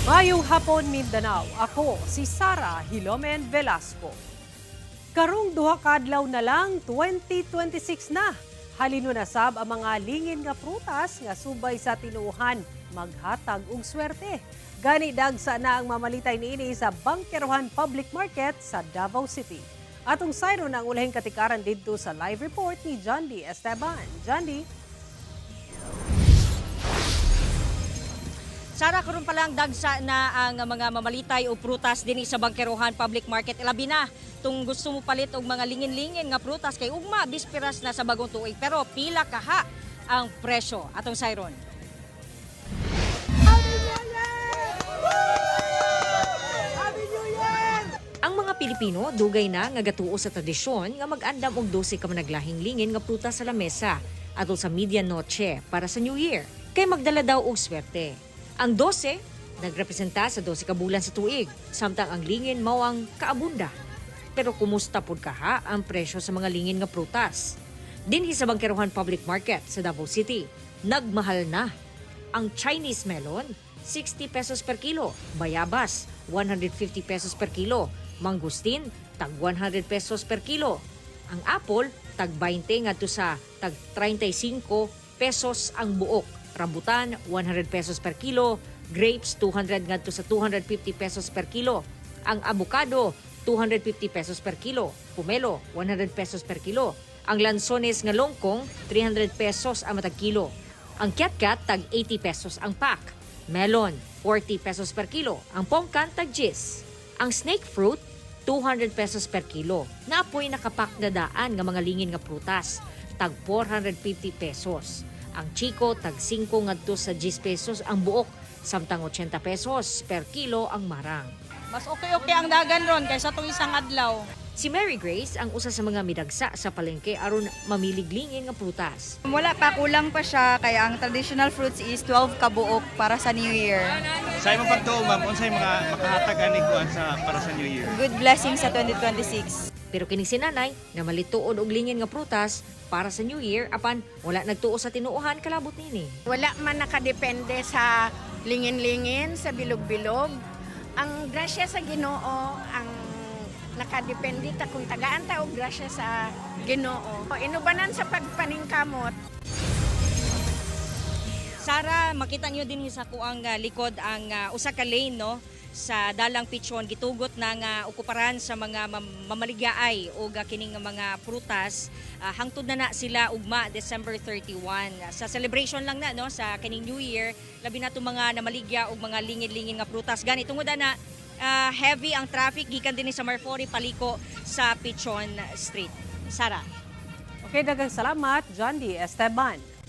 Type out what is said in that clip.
Mayong hapon, Mindanao. Ako si Sara Hilomen Velasco. Karong 2 ka adlaw na lang, 2026 na. Halino na sab ang mga lingin nga prutas nga subay sa tinuohan maghatag og swerte. Gani dagsa na ang mamalitay niini sa Bangkerohan Public Market sa Davao City. Atong sayron ang ulahing katikaran didto sa live report ni John D. Esteban. John D. Sara, karon pa lang dagsa na ang mga mamalitay o prutas dinhi sa Bangkerohan Public Market. Ilabi na tung gusto mo palit og mga lingin-lingin nga prutas kay ugma bispiras na sa bagong tuig. Pero pila kaha ang presyo, atong sayron. Ang mga Pilipino dugay na nga gatuo sa tradisyon nga mag-andam og 12 ka managlahing lingin nga prutas sa lamesa atol sa medianoche para sa New Year kay magdala daw og swerte. Ang 12 nagrepresenta sa 12 ka bulan sa tuig, samtang ang lingin mao ang kaabunda. Pero kumusta pud kaha ang presyo sa mga lingin nga prutas? Dinhi sa Bangkerohan Public Market sa Davao City, nagmahal na ang Chinese melon, 60 pesos per kilo. Bayabas, 150 pesos per kilo. Mangustin, tag 100 pesos per kilo. Ang apple, tag 20 ngadto sa tag 35 pesos ang buok. Rambutan, 100 pesos per kilo. Grapes, 200 ngadto sa 250 pesos per kilo. Ang avocado, 250 pesos per kilo. Pomelo, 100 pesos per kilo. Ang lansones nga longkong, 300 pesos ang matag kilo. Ang kyatkat, tag 80 pesos ang pack. Melon, 40 pesos per kilo. Ang pongkan, tag 10. Ang snake fruit, 200 pesos per kilo. Naapoy nakapak na daan nga mga lingin nga prutas, tag 450 pesos. Ang chico, tag 5 ngadto sa 10 pesos ang buok, samtang 80 pesos per kilo ang marang. Mas okay-okay ang dagan ron kaysa tong isang adlaw. Si Mary Grace ang usa sa mga midagsa sa palengke aron mamilig-lingin nga prutas. Wala pa, kulang pa siya. Kaya ang traditional fruits is 12 kabuok para sa New Year. Sa imong pagtuo, ma'am, unsay mga makahatag ani kuan sa para sa New Year? Good blessing sa 2026. Pero kining si nanay na malituod og lingin nga prutas para sa New Year apan wala nagtuo sa tinuohan kalabot nini. Wala man nakadepende sa lingin-lingin, sa bilog-bilog. Ang grasya sa Ginoo ang nakadepende ta kung tagaan ta og grasya sa Ginoo. Inubanan sa pagpaningkamot. Sara, makita niyo din sa kuang likod ang usa ka lane, no, sa Dalang Pichon gitugot na nga okuparan sa mga mamaligyaay og kining nga mga prutas. Hangtod na na sila ugma December 31 sa celebration lang na, no, sa kining New Year, labi na tong mga namaligya og mga lingid-lingid nga prutas. Gani tungod na heavy ang traffic gikan dinhi sa Marfori paliko sa Pichon Street, Sara. Okay, daghang salamat, John D. Esteban.